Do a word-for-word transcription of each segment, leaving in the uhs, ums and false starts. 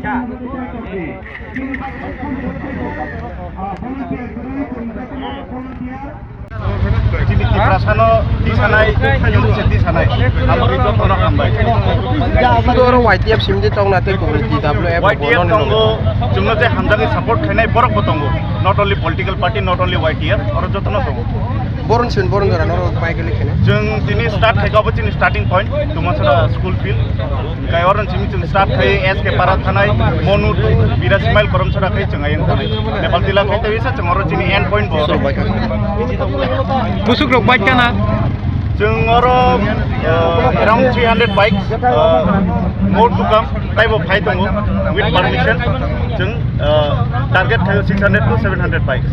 Chini Tiprasano tisanai, chini tisanai. Abo khe jotono hambai. Sudu oro Y T F simdi tongna tei kubui T W F Y T F bono tongo, chwngno je hamjakni support khainai borok bo tongo. Not only political party, not only Y T F, oro jotono tongo. Boron sin boron jora noro pai gele khene. Chwng tini start khaika obo chini starting point, Tumasora school field. Kai oron simi chwng start khai S K Para thanai, Monu, Bira Smile Koromsora khai chwng ayang thanai. Nepal tila khai tawisa chwng oro chini end point bo. Busuk rok bai kana. Chwng oro, uh, around three hundred bikes, uh, more to come. Taibo phai tongo with permission. Chwng, uh, target khayo six hundred to seven hundred bikes.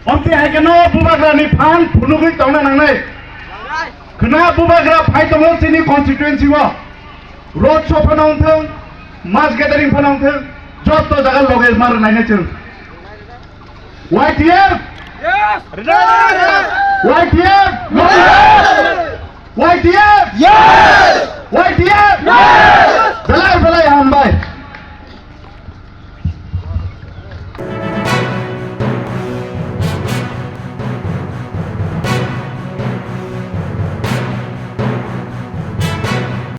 Omtwi hai kheno bubagrani phan phunugwi tongna nangnai. Khna bubagra phai tongo chini constituency o. Road show phano wngthwng, mass gathering phano wngthwng, joto jaga loge ma rwnainai chwng. Y T F? Yes! Y T F? Yes! Y T F? Yes! Y T F? Yes!